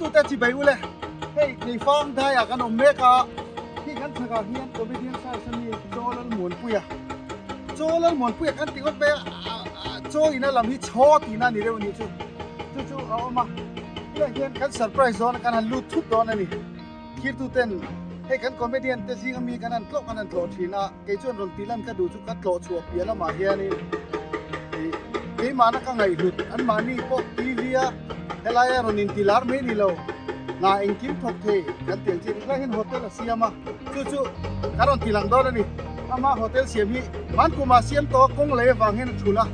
Thirtute chibai ule, hei Keifang daiah kan awm mek a, khi kan chhakah hian comedian search a mi Chaw Lalmuanpuia, Chaw Lalmuanpuia kan ti ngawt mai a, Chaw ina lam hi Chhaw tihna a ni deuh a nih chu, chu chu a awm a, tunah hian kan surprise dawn a, kan han lut thut dawn a ni. Thirtuten hei kan comedian te zinga mi kan han tlawh kan han tlawh thin a, kei chuan rawn tih lan ka duh chu ka tlawh chhuah piah lamah hianin ih keimahna ka ngaihhlut anmahni pawh TV a helaia rawn inti lar mai ni lo hna engkim thawk thei kan tih ang chi ringhlai hian hotel a siam a chu chu ka rawn ti lang dawn a ni ama hotel siam hi hmankumah siam tawh kawng lei avang hian a thul a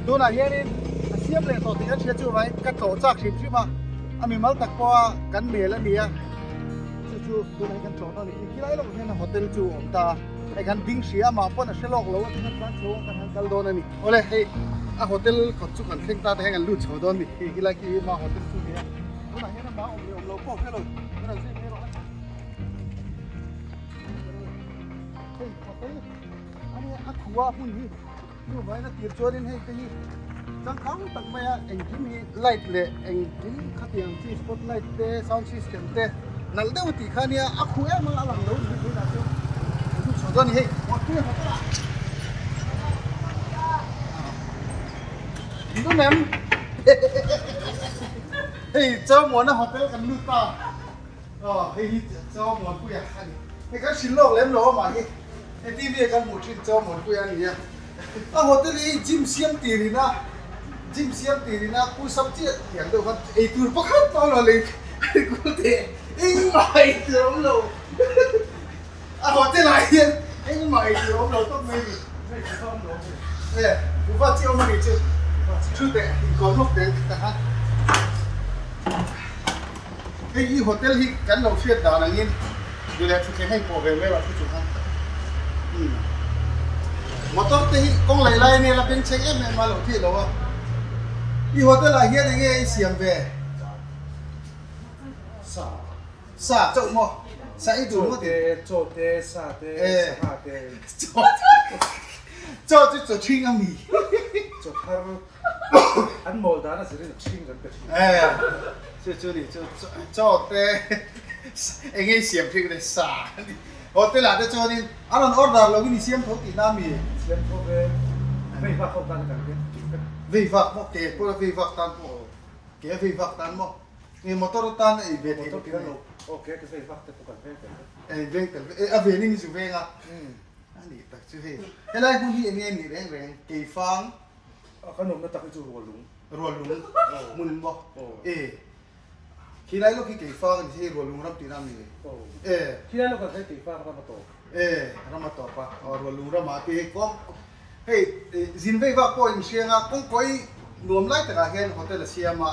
tunah hianin a siam leh tawh tih kan hria chu vangin ka tlawh chak hrim hrim a a mimal tak pawha kan mel a ni a. Chu chu tunah hian kan tlawh dawn a ni. Khilai lawkah hian hotel chu a awm ta a, hei kan ding hria amah pawn a hre lawk lo a tin a tlan chho a kan han kal dawn a ni. Awle hei a hotel kawt chu kan thleng ta te hian kan lut chho dawn a ni. Hei khilai khi ama hotel chu a ni a, tunah hian amah awm leh awm lo pawh a hre lo, tunah zui mai rawh a. Hei hotel a nia a khua hmun hi. Chuvain a tir chuanin hei te hi changkang tak maia engkim hi light leh engkim khatiang chi spot light te sound system te nalh deuh tih kha nia a khu em a a lang lo ni tunah chuan an lut chho dawn a ni hei Muanpuia hotel ah in dun em hei Chaumuana hotel kan lut ta aw hei hi Chaumuanpuia a ni hei kan hrilh lawk lem lo amah hi. Hei TV a kan hmuh thin chu Muanpui a ni a, a hotel hi gym siam tirin a gym siam tirin a push up chiah tiang deuh khan ei tur pakhat pawh a lo lei kual teh engmah ei tur a awm lo a hotel ah hian engmah ei tur a awm lo tawp mai a ni e bufa chi awm a ni chu thu teh inkawm lawk teh ang tak a hei hi hotel hi kan lo hriat dan angin. Ni leh thutthleng hei pawh ve mai lo thu chu khan umm motor te hi kawng lei lai ania la beng chheng em em a lo theih lo a i hotel ah hian enge i siam ve sa sa chauh maw sa i duh maw te chaw te sa te sangha te chaw chaw chu chaw thing a mi chaw thar An mawl dan a zirin a chhing kan pe thin. Eh, chu chu ni chu chaw te eng nge i siam thin le sa hotel ah te chuanin a rawn order lo in i siam tho tihna a mi? Siam tho ve, vei vak ho tan kan vek tih vek. Vei vak maw ke pawh vei vak tan pawh ke a vei vak tan maw nge motor atan a ei ve thei Motor kher lo, aw ke te vei vak te pawh kan veng tel vek. Ei veng tel vek, a venin i zu veng a. A nih tak chu hei, helai hmun hi eng nge ni reng reng, keifang. A kan awmna tak hi chu Rualung. Rualung hmun maw? E. Khilai lawk hi Keifang a ni hei Rualung ram tihna a mi? E. Khilai lawk ah hian Keifang ram a tawp. E, ram a tawp a. Aw Rualung ramah te hei kawng hei zin vei vak pawh in hriang a, kawngkawi nuam lai takah hian hotel a siam a,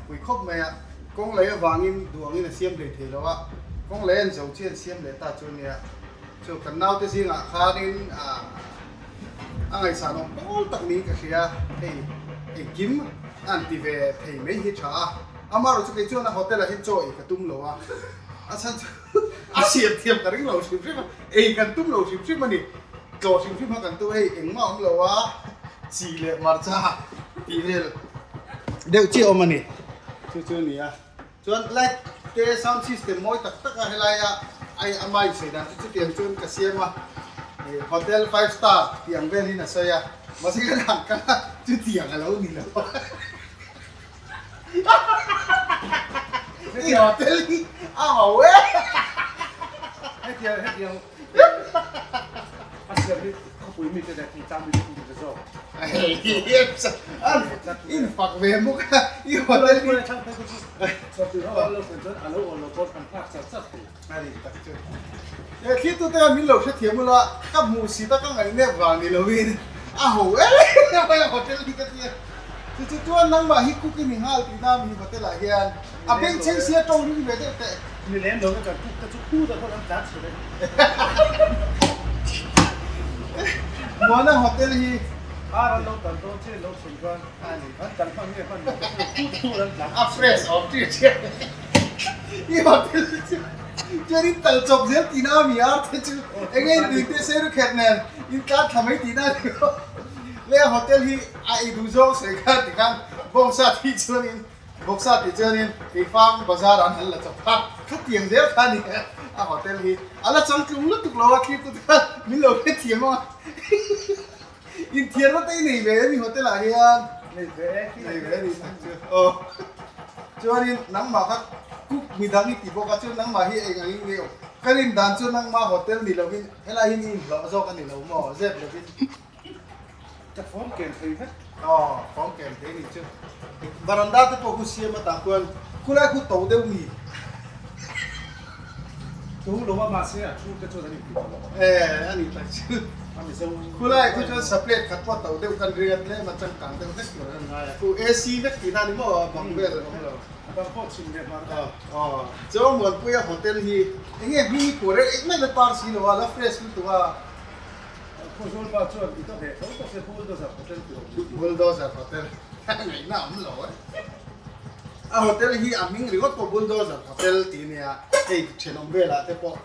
pui khawp mai a, kawng lei avangin duh angin a siam hlei thei lo a, kawng lei an zo chi an siam leh ta chu a nia. Chu kan naute zingah khanin ah. A ngaihsan awm pawl tak niin ka hria, hei engkim a an ti ve thei mai hi tha a, amaherawh chu kei chuan a hotel ah hian chaw ei ka tum lo a, a chhan chu a siam thiam ka ring lo hrim hrim a, ei kan tum lo hrim hrim a ni, tlawh hrim hrim kha kan tum a, hei engmah awm lo a, chi leh hmarcha tih vel deuh chiah awm a ni, chu chu a ni a. Chuan light te sound system mawi tak tak a helaia ai ama insawi dan chu chutiang chuan ka siam a, hotel five star tih ang velin a sawi a, mahse ka dan kal a chutiang a lo ni lo i hotel hi a ho e. Hetiang hetiang a siam hi khawpui mite leh thingtlang mite chu ni zawk. In fak ve bawk a i hotel hi. He thli tute khan min lo hrethiam ula ka hmuh si ta ka ngaihnep vang ni lovin a ho em em a hotel hi ka tia. Chu chu chuan nangmah hi cook i ni nghal tihna mi hotel ah hian a bengchheng sia tawng ring ve deuh teh. Ni lem lo na kan cook te chu khu ta khawn an tlan chhe vek. Muana hotel hi Ar an lo kal dawn che lo chhun chuan an kal hman nge hman lo te chu khu ta khawn an tlan. A fresh awm tir che i hotel chu chuan in tal chawp zel tihna a mi ar te chu enge in tui te seiru kher nen in tlan thla mai tihna a ni lo. Le hotel hi a ei duh zawng sawi khan tikhan bawngsa thih chuanin. Vawksa tih chuanin Keifang bazar an hal la chawp a, khatiang zel kha a ni a hotel hi. A la changtlung lutuk lo a, thlirtu te khan min lo hrethiam ang a. Inthiarna te i nei ve em i hotel ah hian? Nei ve e. Nei ve a ni tak chu. Aw. Chuanin nangmah kha cook midang i ti bawk a, chuan nangmah hi eng angin nge awm? Ka rin dan chu nangmah hotel ni lovin helai hi ni inhlawh zawk a ni lo maw? Zep lovin. Ka form ken thei vek. Aw, form ken thei ni chu. Varanda te pawh khu siam atah khuan khulai khu to deuh mi. To lo a mahse a thu te chuan an inti to lo. Eh, a ni tak chu. A mizo. Khulai khu chuan saplate khat pawh to deuh kan ring a tlem a changkang deuh vek tur an ngai a. Khu AC vek tihna ni maw a bang vel a awm lo. A bang pawh chhim leh hmar vek. Aw, Chawngmuanpuia hotel hi enge hming i phuah reng engmah ila tar si lo a, la fresh lutuk a. Khawzawl pa chuan i ka ve tho tak se Bulldozer Hotel tih awm ni. Bulldozer Hotel ngaihna a awm lo e. A hotel hi a hming ringawt pawh Bulldozer Hotel tih a nia, hei thenawm velah te pawh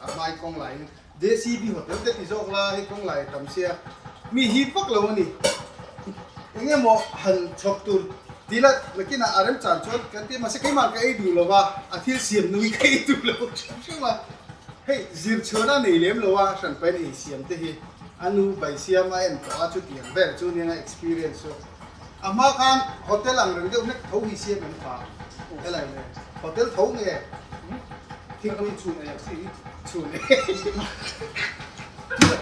a hmai kawng laiin JCB Hotel te ti zawk la hei kawng lai tam sia mi hi vak lo a ni. Eng emaw han chhawp tur ti la nakinah a remchan chuan kan ti a mahse keimah ka ei duh lo va, a thil siam nung hi ka ei duh lo hrim hrim a. Hei zir chhuahna nei lem lo a hran pain ei siam te hi a nu bai siam a en tawh a chutiang vel chu nia experience chu a hma khan hotel ang reng deuh hlek tho hi siam em kha helai hotel tho nge thingpui chhun ei ang chi hi chhun ei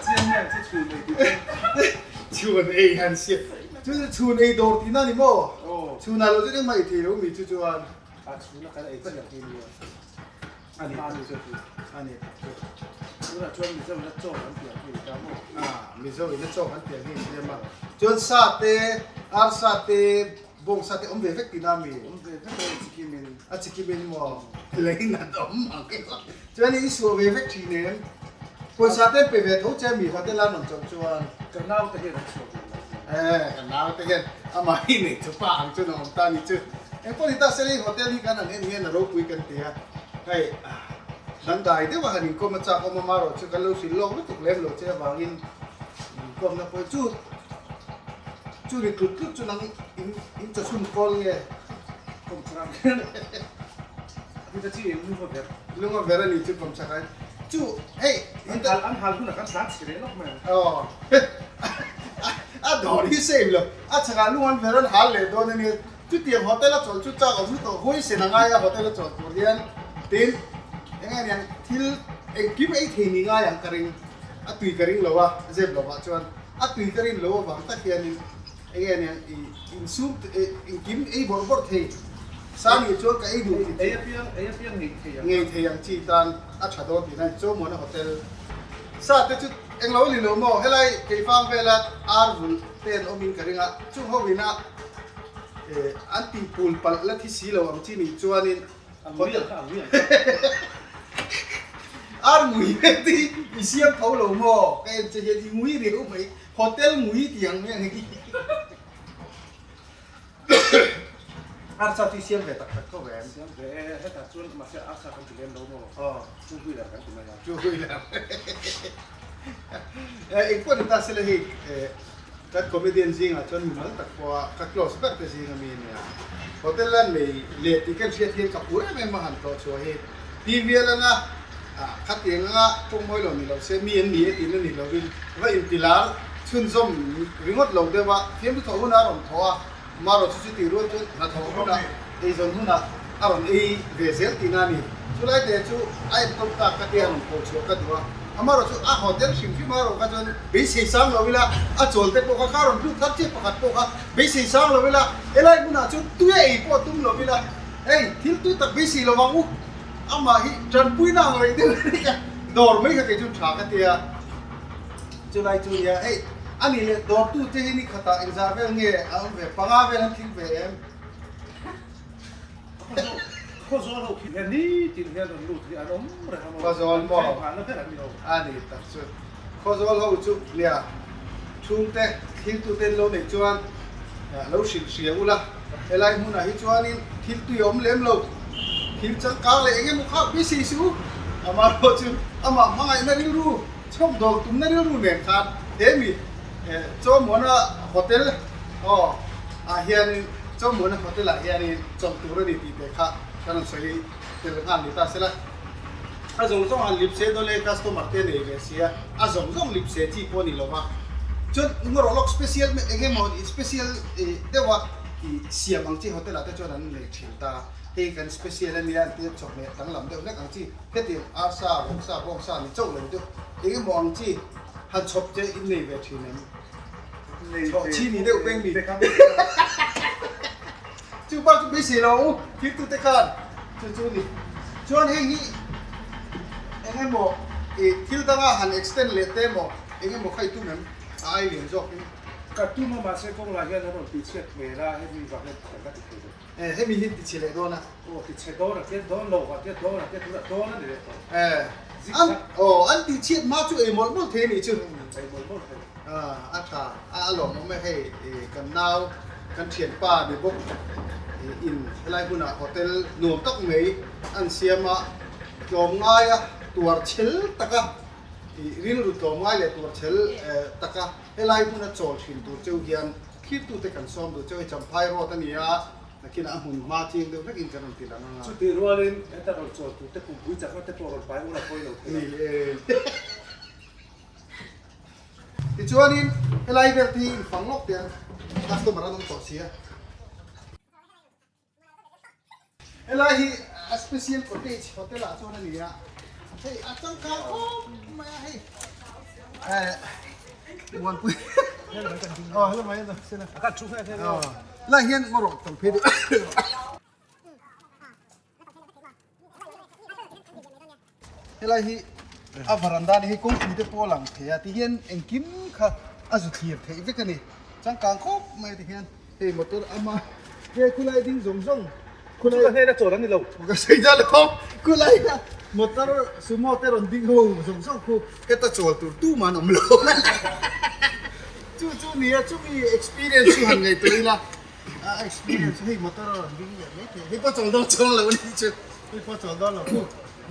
chiang nge ang chi chhun ei tih chhun ei han siam chu chhun ei dawr tihna ni maw chhun ah lo chu engmah ei thei lo mi chu chuan a chhun a kan ei chiang hi nia. A ni tak chu, a ni tak chu. Tunah chuan Mizo ina chaw kan piang hi ta maw? Ah, Mizo ina chaw kan piang hi siam a. Chuan sa te, ar sa te, bawng sa te awm ve vek tina mi? Awm ve vek e, chikim in. A chikim in maw? Lei nat awm ang e. Chuan i suah ve vek thin em? Pawisa te an pe ve tho che mi hotel a rawn chawlh chuan? Ka nau te hian an suah ve lo. Eh, ka nau te hian amah hi nei chu pa ang chuan a awm ta ni chu. Engpawh ni ta se hei hotel hi kan han en hian a ropui kan ti a, hei dangdai deuh a han inkawm a chak awm a marawh chu kan lo hrilh lawk lutuk lem lo che avangin inkawmna pawh chu chu ri tlut tlut chu nang in in chawchhun kawl nge kawm chhak hian a ti ta chi em lunga ver lunga ver a ni chu kawm chhak ah chu hei an hal an hal hunah kan tlan chhe leh lawk mai ang aw a dawr hi same lo a chhakah lung an ver an hal leh dawn a nia. Chutiang hotel a chawlh chu chak awm lutuk huaisen a ngai a, hotel a chawlh tur hian tin eng nge niang thil engkim ei thei ni ngai ang ka ring, a tui ka ring lo a, zep lovah chuan a tui ka rin lo avang tak hianin eng nge niang i insum engkim ei bawrh bawrh thei sa nih chuan ka ei duh tih Ei apiang ei apiang ngei thei ang. Ngei thei ang chi tan a tha dawn tihna a ni, Chawmuana hotel sa te chu englo a ni lo maw, helai keifang vela ar vulh te an awmin ka ring a, chung ho ina An tih pul palh la thi si lo ang chi nih chuanin Ar ngui te hi i siam tho lo maw? Ka en che hian i ngui riau mai, hotel ngui tih ang mai ang hi. Arsa chu i siam ve tak tak tho ve em? Siam ve e, hetah chuan mahse arsa kan ti lem lo maw? Aw. Two wheeler kan ti mai a. Two wheeler. Engpawh ni ta sela hei Kan comedian zingah chuan mimal tak pawha ka close ber te zing ami ania. Hotel a nei leh tih kan hriat hian ka phur em em a han tlawh chhuah hi. TV a langa khatiang anga tawng mawi lo ni lo se mi an ni e tihna ni lovin va intilar chhunzawm ringawt lo deuh a, fiamthu thawh hunah a rawn thawh a, marawh chu chutih rual chuan hnathawh hunah eizawn hunah a rawn ei ve zel tihna a ni. Chulai te chu a enkawl tak ka tia rawn pawh chhuah ka duh a, amarawh chu a hotel hrim hrim a rawh kha chuan beisei sang lo ila a chawl te pawh kha kha rawn lut thar chiah pakhat pawh kha beisei sang lo ila helai hmunah chuan tui a ei pawh tum lo ila hei thil tui tak beisei lo vang u amah hi tanpuina ang rei deuh reng a dawr mai kha kei chuan tha ka tia chulai chu nia hei a nih leh dawrtu te hi ni khatah engzah vel nge a awm ve panga vel an tling ve em. Khawzawl ho khi hian nitin hian rawn lut hi an awm reng a maw? Khawzawl maw? An nghahna ber an ni lo. A ni tak chu. Khawzawl ho chu nia chhungte thiltute an lo neih chuan lo hrilh hria ula, helai hmunah hi chuanin thil tui a awm lem lo. Thil changkang leh eng emaw kha beisei suh u. Amaherawh chu amah hmangaihna rilru, chhawmdawl tumna rilru nen khan he mi Chawmuana Hotel aw ah hianin. Chawmmuana hotel ah hianin chawlh tur a ni tih te kha kan rawn sawi tel nghal ni ta sela. A zawng zawng han lip se dawle customer te nei ve sia, a zawng zawng lip se chi pawh a ni lo va. Chuan ngarawh lawk special eng emaw special deuha siam ang chi hotel ah te chuan an nei thin ta. Hei kan special a nia an tia chawhmeh danglam deuh hlek ang chi hetiang arsa, vawksa, bawngsa ni chauh lo deuh eng emaw ang chi han chhawp che in nei ve thin em? Chhawh chi ni deuh peng ni. Chu bak chu beisei lo u thiltute khan chu chu ni. Chuan hei hi eng emaw ih thil danga han extend leh te emaw eng emaw kha i tum em? A ai lian zawk hi. Ka tum a mahse kawng lah hian a rawn tihchhiat hmel a hemi vang hian ka ti thei lo. Eh hemi hi ti chhe leh dawn a. Aw ti chhe dawn a tia dawn lo a tia dawn a tia tunah dawn a ni leh tawh. Eh an aw an ti chhiat hma chu ei mawlh mawlh thei a nih chu. Ei mawlh mawlh thei. Ah a tha a a lawmawm e hei kan nau kan thianpa ni bawk in helai hunah hotel nuam tak mai an siam a tlawmngai a tuar chhel taka ih rilru tlawmngai leh tuar chhel taka helai huna chawl thin tur cheu hian Thirtute kan sawm duh chu hei Champhai road a ni a, nakinah a hmun hma chiang deuh vekin kan rawn ti lang ang a. Chutih rualin heta rawn chawl turte pumpui chakna te pawh rawn pai ula pawi lo thei ang. Ni e. Tichuanin helai vel te hi infang lawk teh ang, customer an awm tawh si a. Helai hi a special cottage hotel ah chuan a ni a, hei a changkang khawp mai a hei eh muanpui aw hello mai a sela lai hian ngaw rawh tawlh phei deuh. Helai hi a varanda ni hei kawngpui te pawh a lang thei a tihian engkim kha a zu thlir theih vek a ni changkang khawp mai a tihian hei motor ama he khulai ding zawng zawng khulai chu ka hnena chawl an ni lo ka sawi ta lo khulai a motor sumo te rawn ding ho zawng zawng khu heta chawl tur tumah an awm lo chu chu nia chumi experience chu han ngaihtuah ila a experience hei motor a rawn ding leh mai thei hei pawh chawl dawn chuang lo a ni chu hei pawh chawl dawn lo khu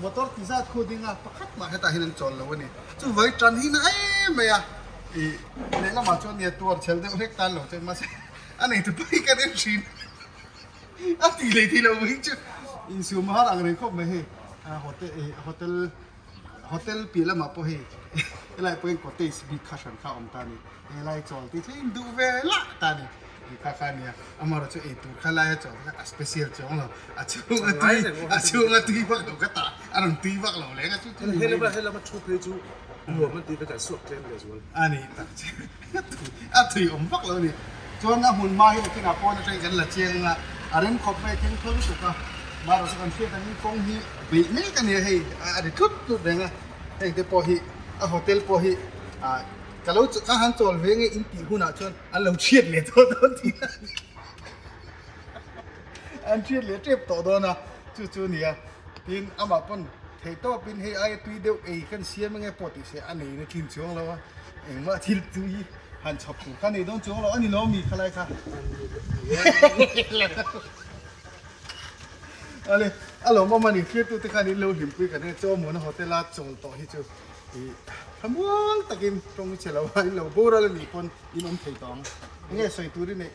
motor ti zat khu ding a pakhat mah hetah hian an chawl lo a ni chu vai tan hi na em mai a ih lehlamah chuan nia tuar chhel deuh hlek tan lo chuan mahse a nei tu pai kan en thin a tih leh thei lo mai chu insum har ang reng khawp mai hei hotel hotel Hotel piah lamah pawh hei helai pawhin cottage bik kha hran kha a awm ta a ni. Helai chawl te thleng duh ve lah ta a ni. Tih kha kha a nia. Amaherawhchu chu eitur kha laia chawl kha a special chuang lo. A chhung a tui a chhung a tui vak lo kha tah a rawn tui vak lo leng a chu chu ni mai. Helama helama thu phei chu nuam an tih vek an suak tlem leh zual. A ni tak chu a tui awm vak lo a ni. Chuan a hmun hma hi nakinah pawn atangin kan la chiang a, a rem khawp mai a thleng tho lutuk a. Maherawhchu kan hriat angin kawng hi beih mek a ni a hei a ri tlut tlut reng a heng te pawh hi a hotel pawh hi ah ka lo ka han chawl ve nge in tih hunah chuan an lo chhiat leh tawh dawn tih a an chhiat leh tep tawh dawn a chu chu a ni a tin amah pawn theih tawpin hei aia tui deuh ei kan siam ange pawh tih se a nei na tlin chuang lo a engmah thil tui han chhawp tur kha nei dawn chuang lo a ni lo mi khalai kha. Ale, a lawmawm a ni, thirtute khan in lo hlimpui kan ring a, Chawmuna hotel a chawl tawh hi chu ih thlamuang takin tawng chhe lo a, in lo boral a nih pawn in awm thei tawh ang. Enge sawi tur i neih?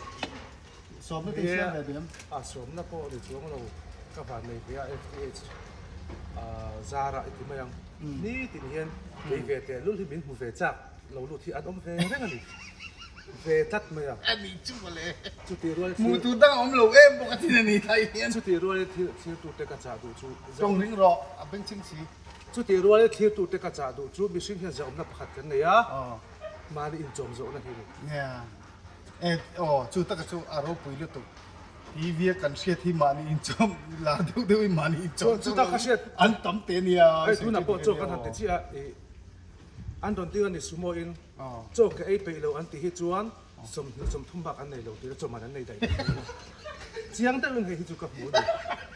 Sawmna te i siam ve duh em? A sawmna pawh ni chuang lo, ka van nei ve a FTH zarah i ti mai ang. Nitin hian kei ve teh lul hi min hmu ve chak. Lo lut hi an awm ve reng a ni. Ve tlat mai a. A nih chu mawle. Chutih rual thil. Hmuh tur dang a awm lo em bawk a tin a ni thai hian. Chutih rual thil thlirtute ka chah duh chu. Tawng ring rawh a bengchheng si. Chutih rual thlirtute ka chah duh chu mihring hian zahawmna pakhat kan nei a. Mahni inchawm zawhna hi a ni. Nia. E aw chu taka chu a ropui lutuk. TV a kan hriat hi mahni inchawm lar deuh deuhin mahni inchawm chu tak ka hriat an tam te nia. Hei tunah pawh chaw kan han ti chiah a ih. An rawn ding a ni sumo in chaw ka ei peih lo an tih hi chuan 20 30 bak an nei lo tih a chawman an nei daih tih a ni. Chiang deuhin hei hi chu ka hmu a ni.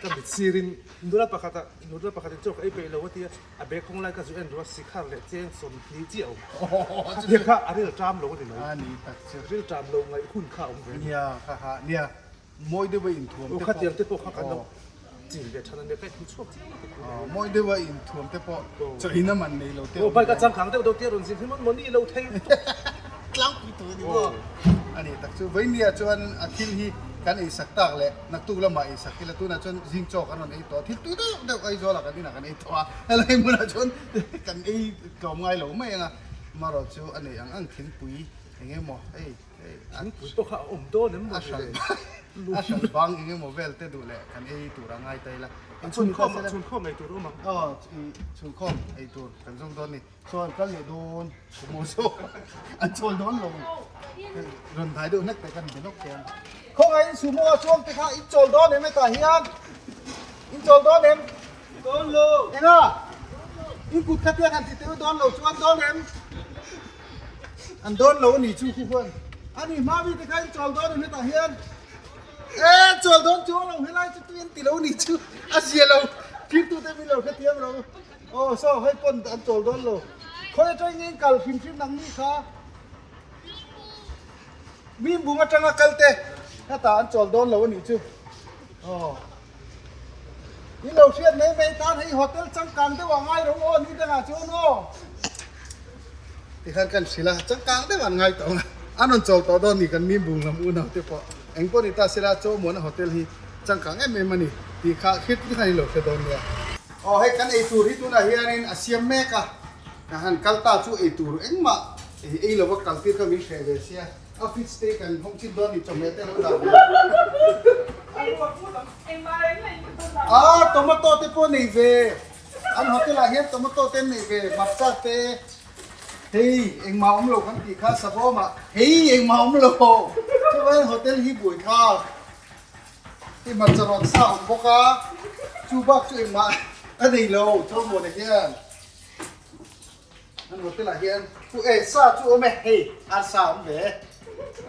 Ka mit sir in nula pakhat ah nula pakhat in chaw ka ei peih lo a ti a, a bag kawng lai ka zu en duh a sikhar leh cheng 20 chiah a awm. Khatia kha a ril ṭam lo a ni mai. Ril ṭam lo ngaih hun kha a awm ve a ni. Nia kha kha nia Mawi deuha inthuam te pawh. Khatiang te pawh kha kan lo chin ve than a nia, ka inhmu chhuak chiang lutuk tûr a ni. Mawi deuha inthuam te pawh chawhin a man nei lo te. Aw bike a changkang deuh deuh te a rawn zin hi mawn mawn i lo thei lutuk. Tlangpui tur a ni maw? A ni tak chu Vainia chuan a thil hi Kan eisak tak leh naktuk lamah eisak ila tunah chuan zing chaw kan rawn ei tawh a, thil tui deuh deuh Aizawlah kan inah kan ei tawh a, helai hmunah chuan kan ei tlawm ngai lo mai ang a, marawh chu a nei ang ang thingpui eng emaw hei hei a Thingpui pawh kha a awm dawn em maw le? A hral bang eng emaw vel te duh leh kan ei tur a ngai ta ila. Chhunkhawm chhunkhawm ei tur a awm ang. Aw chhunkhawm ei tur kan zawng dawn a ni. Saw an kal leh dawn maw saw an chawl dawn lo rawn dai deuh hlek te kan be lawk hian khawngaihin sumo a chuang te kha in chawl dawn em hetah hian in chawl dawn em dawn lo enga in kut kha tiang han ti teuh dawn lo chuan dawn em an dawn lo a ni chu khu khuan ani hma mi te kha in chawl dawn em hetah hian e chawl dawn chuang lo helai chu tui an ti lo a ni chu a zia lo thirtute min lo hrethiam lo. Aw saw hei pawn an chawl dawn lo. Khawi atangin in kal hrim hrim nang ni kha. Mimbung atanga kal te hetah an chawl dawn lo a nih chu. Aw. In lo hriat mai mai tan hei hotel changkang deuh ah ngai ro aw ni dangah chuan aw. Tikhan kan hrilh a, changkang deuh an ngai tawh ang a, an rawn chawl tawh dawn ni kan Mimbung lam unau te pawh. Eng pawh ni ta sela chaw muana hotel hi changkang em em a ni tih kha hriat khan in lo hre dawn nia. Aw hei kan eitur hi tunah hianin a siam mek a, ka han kal ta chu eitur engmah ei lova kal tir kha min hreh ve sia, a fridge te kan hawng chhin dawn ni chawhmeh te lo dah ve a, tomato te pawh nei ve, an hotel ah hian tomato te an nei ve, hmarcha te, hei engmah awm lo kan tih kha savawm ah hei engmah awm lo, chuan hotel hi buai thlak. I hmarcha rawn sa awm bawk a, chu bak chu engmah a nei lo Chawlmuana hian an hotel ah hian pu e sa chu awm e hei ar sa awm ve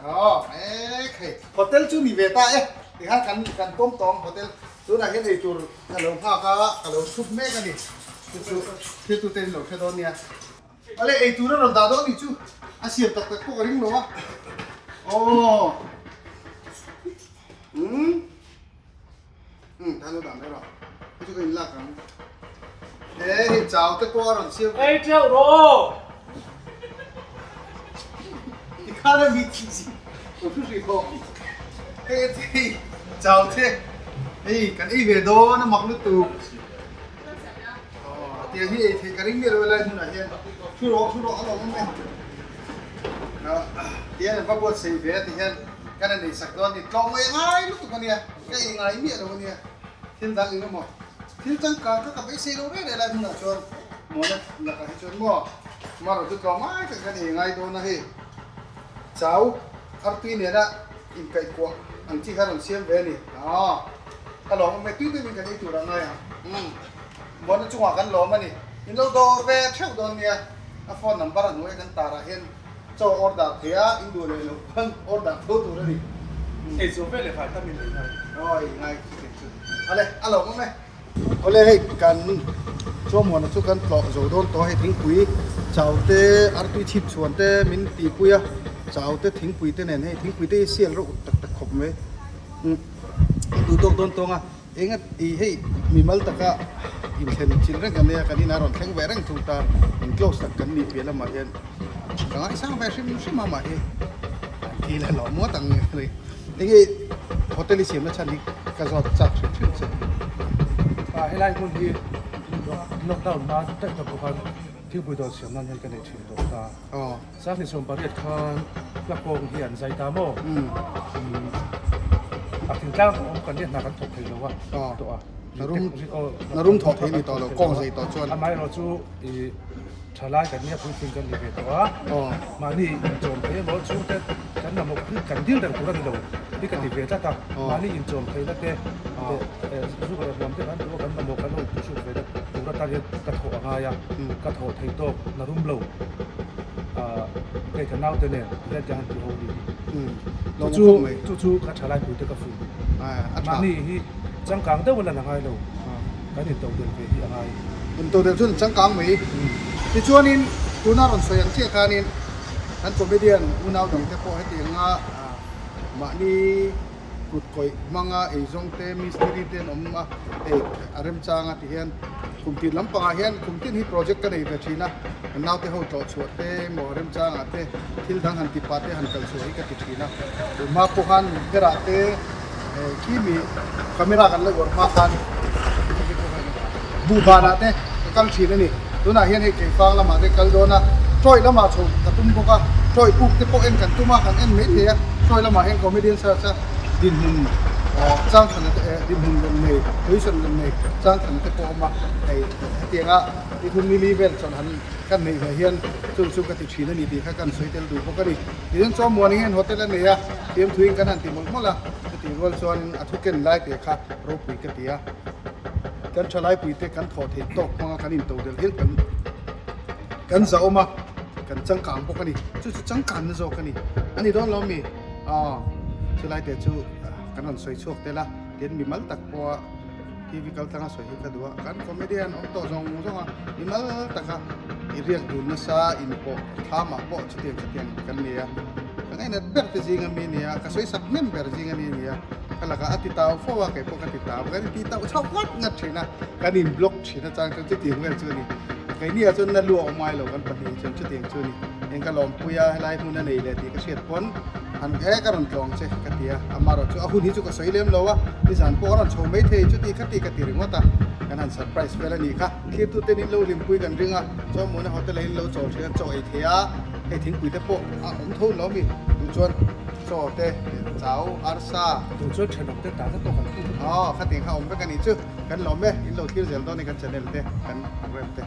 aw mek hei hotel chu ni ve ta e tikhan kan kan pawm tawng hotel tunah hian eitur ka lo nghak a ka lo thup mek a ni chu chu thil tute in lo hre dawn nia ale eitur a rawn dah dawn ni chu a siam tak tak pawh ka ring lo a aw. Umm umm ta lo dah mai rawh hei chu ka in lak ang he hei chau te pawh a rawn siam Ei teuh rawh ti khan a mi chi chi ka thu hrih bawk hei hei chau te hei kan ei ve dawn a mak lutuk aw tiang hi ei theih ka ring miah lo helai hmunah hian thu rawh thu rawh a lo awm e. Tihian an va buatsaih ve a tihian kan han eisak dawn a ni. Tlawm mai ngai lutuk a nia, ka ei ngai miah lo a nia. Thil dang eng emaw thil changkang kha ka beisei lo reng reng lai hmunah chuan Mawna lakah hi chuan maw marawh chu tlawm ngai tak hian ei ngai dawn a hei. Chau artui nena inkaihkuah ang chi kha rawn siam ve a ni. Aw ka lawm awm e, tui deuhin kan ei tur a ngai ang. Umm Mawna chungah kan lawm a ni. In lo dawr ve theuh dawn nia. A phone number a hnuai kan tarah hian chaw order thei a, in duh leh loh khan order tho tur a ni. Ei zawh veleh vitamin ei ngai. Aw ei ngai chu kei chu. Ale a lo awm e. Awle hei kan Chawmuana chu kan tlawh zo dawn tawh a, hei thingpui chau te artui chhip chhuan te min tihpui a, chau te thingpui te nen hei thingpui te hi sial reuh tak tak khawp mai. Umm duh tawk dawn tawng a. Enga i hei mimal taka inthlen chin reng kan nia, kan inah rawn thleng ve reng thung ta, in close tak kan nih piah lamah hian ka ngaisang ve hrim hrim a mah hi an thi la lawm ngawt ang ni. Enge hotel i siamna chhan hi ka zawt chak hrim hrim che. A helai hmun hi lockdown hma daih tawh pawh khan thingpui dawr siam nan hian ka nei thin tawh ta. Sanghnih 80 khan hla kawng hi an zai ta maw? A thingtlang awm kan nia hna kan thawk thei lo a tawh a. Na rum thawk thei ni tawh lo kawng zai tawh chuan. Amaherawh chu i thalai kan nia puitling kan ni ve tawh a. Mahni inchawm thei emaw chhungte kan mamawh hi kan dil reng tur a ni lo hi ka ti ve tlat a. Mahni inchawm theihna te leh zuk leh hmuam te kan duh a kan mamawh kan lo inphuhruk ve na tur atan hian ka thawh a ngai a. Ka thawh thei tawk na rum lo. Kei ka naute nen hian ka han ti ho ni hi. Chu chu chu ka tha lai puite ka fuh duh. Mahni hi changkang deuh a lan a ngai lo. Kan intodelh ve hi a ngai. Intodelh chuan changkang mai. Tichuanin tuna rawn sawi ang chiah khanin kan comedian unau dangte pawh heti anga mahni Kut kawih hmanga eizawng te, mistiri te an awm a, hei a remchang a ti hian kum tin lampangah hian kum tin hi project ka nei ve thin a, kan naute ho tlawh chhuah te emaw remchangah te thil dang han ti pah te han kal chhuah hi ka ti thin a, tunhma pawh khan Lungpherah te. Khi mi camera kan la uar hma khan buhbanah te ka kal thin a ni. Tunah hian hei Keifang lamah te kal dawn a, Troy lamah chho ka tum bawk a, Troy puk te pawh en kan tum a, kan en mai thei a, Troy lamah hian comedian search a dinhmun changthana te dinhmun rawn nei, position rawn nei changthana te pawh a awm a, hei hetianga ni thum ni li vel chawlh han kan neih ve hian chung chu ka ti thin a ni tih kha kan sawi tel duh bawk a ni. Tichuan Chawmuan hian hotel a nei a, fiamthuiin kan han ti mawlh mawlh a, chutih rual chuanin a thu ken lai te kha ropui ka ti a. Kan thalaipui te kan thawh theih tawk hmanga kan intodelh hian kan kan zahawm a, kan changkang bawk a ni. Chu chu changkanna zawk a ni. A ni dawn lo mi? Aw, chulai te chu kan rawn sawi chhuak tel a, tin mimal tak pawha TV kal tlanga sawi hi ka duh a, kan comedian awm tawh zawng zawng a, mimal taka i riak dun nasa inpawh thlamah pawh chutiang chutiang kan ni a, ka ngainat ber te zing ami a ni a, ka sawi sak hnem ber zing ami a ni a, ka lakah a ti tau fo a, kei pawh ka ti tau, kan inti tauh chhoh ngat ngat thin a, kan in block thin a chang chuan chutiang vel chu a ni, keini ah chuan na lu a awm ngai lo kan pahnih chuan chutiang chu a ni, eng ka lawmpui a helai hmun a nei leh tih ka hriat pawn. Han he ka rawn tlawng che ka ti a, amaherawh chu a hun hi chu ka sawi lem lo a, nizan pawh a rawn chho mai thei chuti kha ti ka ti ringawt a, kan han surprise vel a nih kha. Thlirtu ten in lo hlimpui kan ring a, Chawmuna hotel ah in lo chawl thin a, chaw ei thei a, hei thingpui te pawh a awm tho lo mi, duh chuan chaw te, chau, arsa. Duh chuan thenawm te tan te pawh kan tum. Aw, khatiang kha awm vek a nih chu, kan lawm e, in lo thlir zel dawn e kan channel te, kan program te.